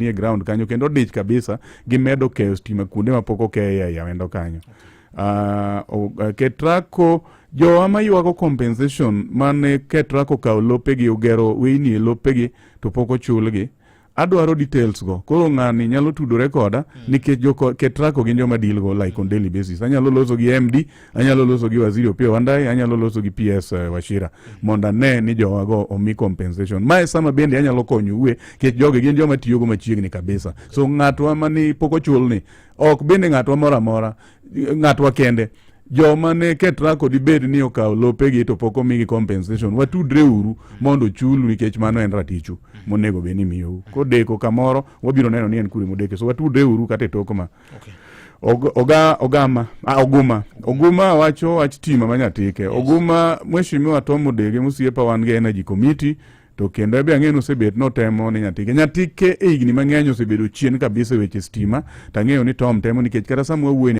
Nie ground kanyo kendo odich kabisa gimedo keyo stima kuonde ma pok okeye ei Awendo kanyo. Ketraco jowa maywago compensation mane Ketraco okawo lopegi ogero weyni e lopegi to pok ochulgi adwaro details go koro ng'ani nyalo tudore koda nikech jo Ketraco gin joma deal go like on daily basis. Anyalo loso gi MD, anyalo loso gi Waziri Opiyo Wandayi, anyalo loso gi PS Wachira mondo ane ni jowago omi compensation. Mae sama bende anyalo konyoue nikech jogi gin joma tiyogo machiegni kabisa. So ng'atwa mani pok ochulni ok bende ng'atwa moro amora, ng'atwa kende, joma ne Ketraco dibed ni okawo lopegi to pok omigi compensation, watudre uru mondo ochulu nikech mano en ratichu monego bed ni miyou. Kodeko kamoro wabiro neno ni en kure modeke, so watudre uru kata e tok ma. Oga, ogama, Oguma. Oguma wacho wach stima ma Nyatike. Oguma, Mheshimiwa Tom Odege mosiepa, wan gi Energy Committee to kendo ebe ang'eyo ni osebet notemo ni Nyatike. Nyatike e higni mang'eny osebedo chien kabisa e weche stima to ang'eyo ni Tom temo nikech kata sama wawuoyo.